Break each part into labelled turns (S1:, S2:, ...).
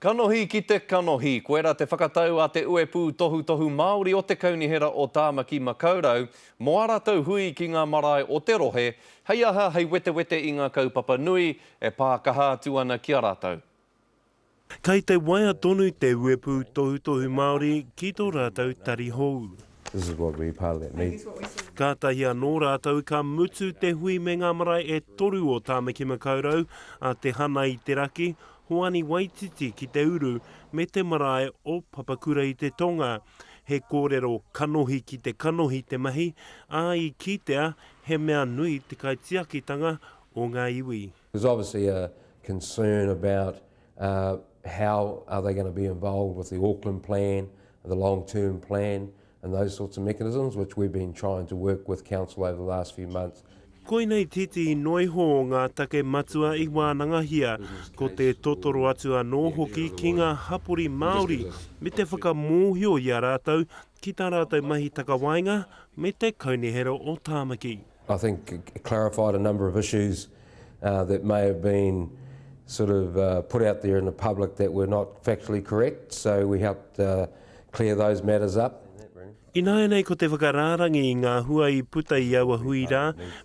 S1: Kanohi ki te kanohi, koira te whakatau a te Uepū Tohutohu Māori o te Kaunihera o Tāmaki Makaurau mō ā rātou hui ki ngā marae o te rohe, hei aha hei wetewete i ngā kaupapa nui e pā kaha atu ana ki a rātou.
S2: Kei te waea tonu te Uepū Tohutohu Māori ki tō rātou tari hou.
S3: This is what we part of that meet.
S2: Kātahi anō rātou ka mutu te hui me ngā marae e toru o Tāmaki Makaurau, a Te Hana i te raki, Hoani Waititi ki te uru me te marae o Papakura i te tonga. He kōrero kanohi ki te kanohi te mahi, ā, i kitea he mea nui te kaitiakitanga o ngā iwi.
S3: There's obviously a concern about how are they going to be involved with the Auckland plan, the long term plan, and those sorts of mechanisms which we've been trying to work with council over the last few months.
S2: Koinei tētehi noiho o ngā take matua i wānangahia, ko te totoro atu anō hoki ki ngā hapori Māori me te whakamōhio i a rātou ki tā rātou mahi takawaenga me te Kaunihera o Tāmaki.
S3: I think it clarified a number of issues that may have been sort of put out there in the public that were not factually correct, so we helped clear those matters up.
S2: Ināianei ko te whakarārangi i ngā hua i puta i aua hui rā,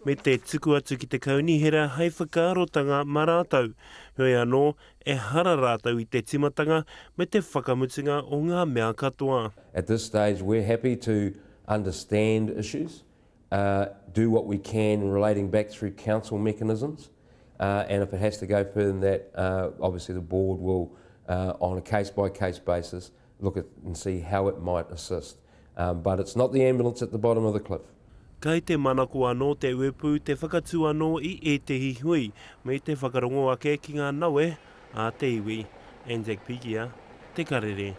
S2: me te tuku atu ki te kaunihera hei whakaarotanga mā rātou. Heoi anō, ehara rātou i te timatanga me te whakamutunga o ngā mea katoa.
S3: At this stage we're happy to understand issues, do what we can relating back through council mechanisms and if it has to go further than that, obviously the board will, on a case by case basis, look at and see how it might assist. But it's not the ambulance at the bottom of the cliff.
S2: Kei te manako anō te uepū te whakatū anō i ētehi hui me te whakarongo ake ki ngā nawe a te iwi. Anzac Pikia, Te Karere.